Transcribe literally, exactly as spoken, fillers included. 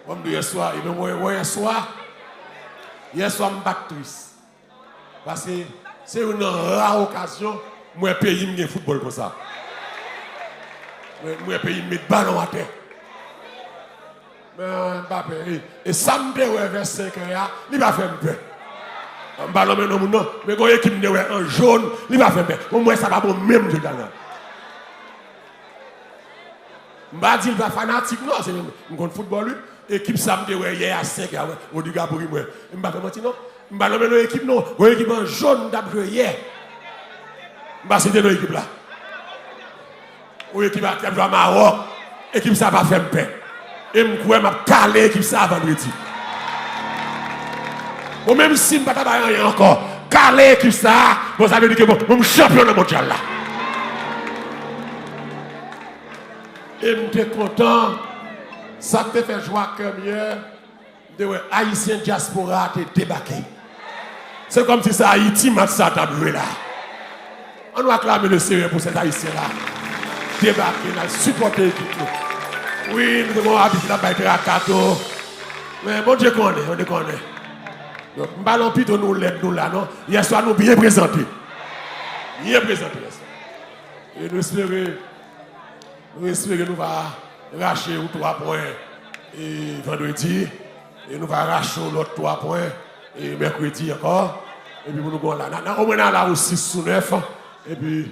Kòm de yèswa, e men mwen, mwen yèswa, yèswa m pa t tris. Paske se youn nan ra okazyon m wè peyi m gen foutbòl konsa. Mwen, m wè peyi m met balon atè. Men m pa pè. E, e sa m te wè vè senk è a, li pa fè m pè. M pa nonmen non moun non, men gon ekip m te wè an jòn, li pa fè m pè. Bon, m wè sa pa bon menm jodi a la. M pa di l pa fanatik non, se m konn foutbòl wi. Ekip sa m te wè yè a senk è a, Rodrigue a pouri mwen. M pa fè manti non. M pa nonmen non ekip non. Gon ekip an jòn m t ap jwe yè. M pa site non ekip la. Gon ekip a, ki ap jwe a Mawòk. Ekip sa pa fè m pè. E m kwè m ap kale ekip sa vandredi. Bon, menm si m pa ta bay anyen ankò, kale ekip sa, bon, sa vle di ke bon, bon, m chanpyon nan mondyal la. E m te kontan, sa k te fè jwa kè m yè, m te wè Ayisyen dyaspora a te debake. Se kòmsi se Ayiti match sa t ap jwe la. Ann nou aklame le Senyè pou sèt Ayisyen la. Debake, n al sipòte ekip nou. Wi, nou te gon abit la bay traka tou. Men Bondye konnen, Bondye konnen. Donk, m pa nan pito nou lèd nou la non. Yèswa nou byen prezante. Byen prezante yèswa. E nou espere Nou espere nou va rache yon twa pwen, e, vandredi, e nou va rache yon lòt twa pwen, e, mèkredi ankò, epi pou nou gon la, na, na, omwen n a la ou sis sou nèf, epi